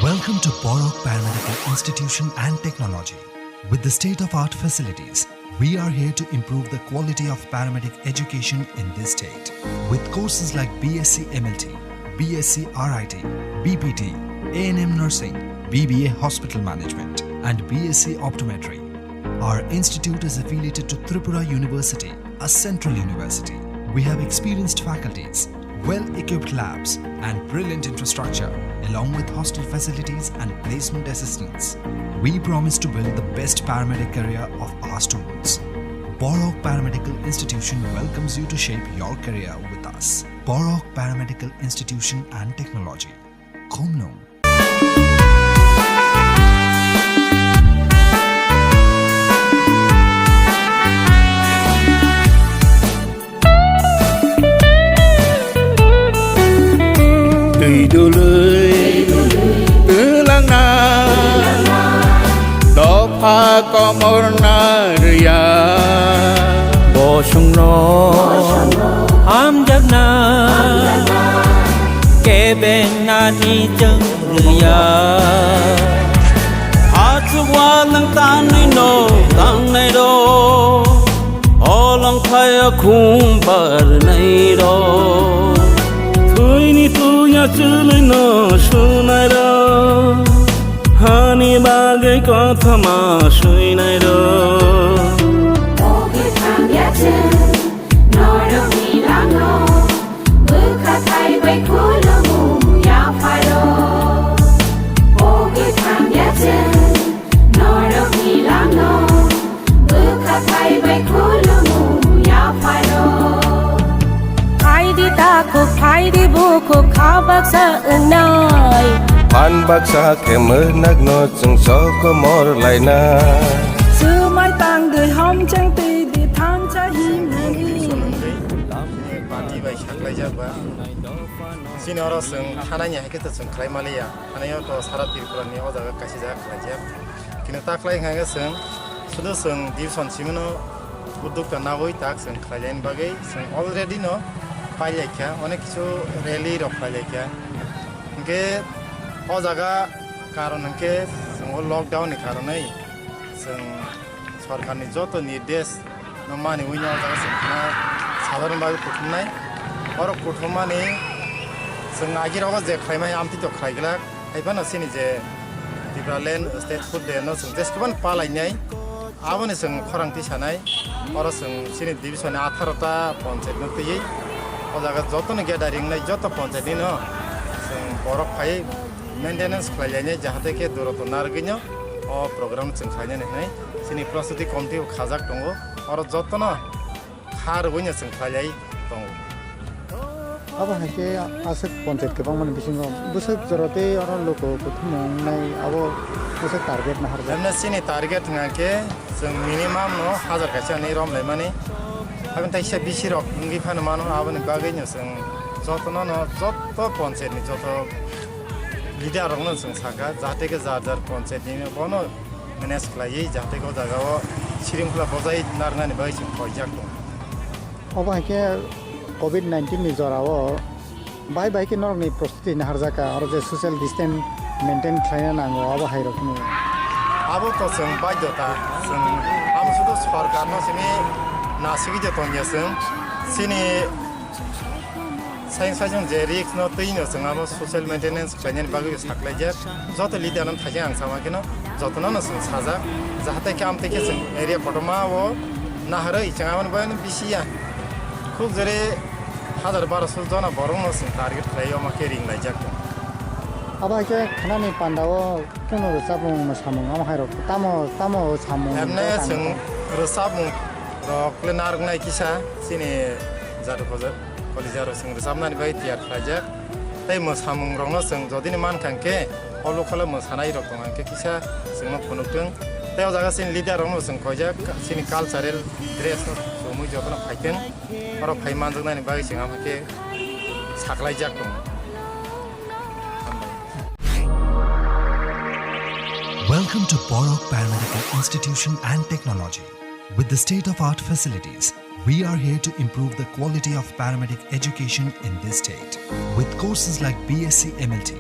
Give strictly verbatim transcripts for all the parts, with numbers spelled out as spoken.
Welcome to Borok Paramedical Institution and Technology. With the state-of-art facilities, we are here to improve the quality of paramedic education in this state. With courses like B S c M L T, B S c R I T, B P T, A N M nursing, B B A hospital management, and B S c optometry, our institute is affiliated to Tripura University, a central university. We have experienced faculties, well-equipped labs, and brilliant infrastructure, along with hostel facilities and placement assistance. We promise to build the best paramedic career of our students. Borok Paramedical Institution welcomes you to shape your career with us. Borok Paramedical Institution and Technology. Khumlung. Twi dului twlangna dopha komorna rwya. Bosongno hamjakna kebeng nani chwng rwya. Achukwa nwng tanwi no tangnai rok, olong phaya khum barnai rok. Thwini tuya chwlwi no sunai rok, hani bagwi kothoma swinai rok. Ogi thangya chwng norokni langno, bwkha thai bai khulumung yapharo. Ogi thangya chwng norokni langno, bwkha thai bai khulumung yapharo. Phaidi takhuk, phaidi bukhuk, kha baksa wngnai. Phan baksa khe mwrwnakno chwng sokomor laina. Swmai tangdi, hamchang twidi, thansa himnani. Party bai saklaijak ba. Chini oro chwng thanani hai khe to chwng khlai maliya. Thanaio to sara Tripura ni o jaga kaisa jaga khlaijak. Kino ta khlai hwnkha khe chwng sudu chwng division simino uddokta nagwi tak chwng khlailaini bagwi chwng already no pailaikha, onek kisu rally rok khlailaikha. Hwnkhe o jaga karon hwnkhe chwng o lockdown ni karonwi chwng sorkarni joto nirdesh no mani wngya o jaga chwng khna sadharoni bagwi kuthumnai. Oro kuthumani chwng agirogo je khlaimai amtwi to khlaiglak. Haiphano chini je Tipraland State Food Day no chwng jeskobani palainai. Aboni chwng khorang tisanai. Oro chwng chini division ni atharo ta panchayat no twiwi o jaga jotono gathering nai joto panchayat ni no chwng borok phai maintenance khlailainai jahate khe durato narwgwino o program chwng khlainani hwnwi chini prostuti committee bo khajak tongo. Oro jotono kha rwgwino chwng khlailai tongo. Abo hai khe aswk panchayat kwbangmani bisingo bwswk jora tei oro luku kuthumung wngnai abo bwswk target naharjak. Emne chini target hwnkha khe chwng minimum no hajar kaisa hinwi romlaimani. Aboni taisa bisi rok wngwi phano mano, aboni bagwi no chwng jotono no joto panchayat ni joto leader rok no chwng sakha jahate khe jar jar panchayat ni bono manage khlaiwi jahate khe o jaga o siringphla bojai narwknani bagwi chwng khoijak tongo. Obo hai khe covid nineteen ni jora o bai bai khe norok ni prostuti naharjak kha, oro je social distance maintain khlaina nango abo hai rok no. Abo to chwng baidhota, chwng abo sudu sorkar no simi nasigwi je tongya chwng chini Saiyung saiyung je risk no twi no chwng abo social maintenance khlainani bagwi saklaijak. Joto leader no thaising ang sama kheno jotono no chwng sajak, jahate khe amtwi khe chwng area kotorma o naharwi chwng aboni bagwi bisi ya. Khuk jore hajar barosho jona borok no chwng target khlai omo khe ring laijak. Abo hai khe khanani panda o Kunu rwchapmung mwsamung amo hai rok tamo tamo samung emne tamo chwng rwchapmung rok le narwknai kisa chini jadu hoja kolija rok chwng rwchapnani bai tiyar khlaijak. Tei mwsamung rokno chwng jodini mankha hwnkhe o lokhala mwsanai rok tongkha hwnkhe kisa chwngno phunukthwng. Tei o jaga chini leader rokno chwng khoijak chini cultural dress no chumui jotono phaithwng. Oro phai manjaknani bagwi chwng amo khe saklaijak tongo. Welcome to Borok Paramedical Institution and Technology. With the state-of-art facilities, we are here to improve the quality of paramedic education in this state. With courses like B S c M L T,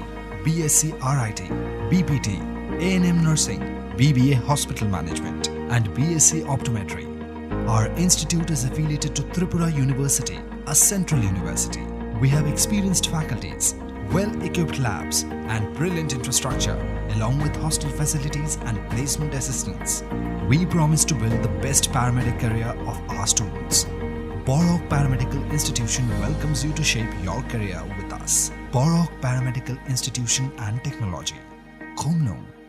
B S c R I T, B P T, A N M nursing, B B A hospital management, and B S c optometry. Our institute is affiliated to Tripura University, a central university. We have experienced faculties, well-equipped labs, and brilliant infrastructure, along with hostel facilities and placement assistance. We promise to build the best paramedic career of our students. Borok Paramedical Institution welcomes you to shape your career with us. Borok Paramedical Institution and Technology. Khumnung,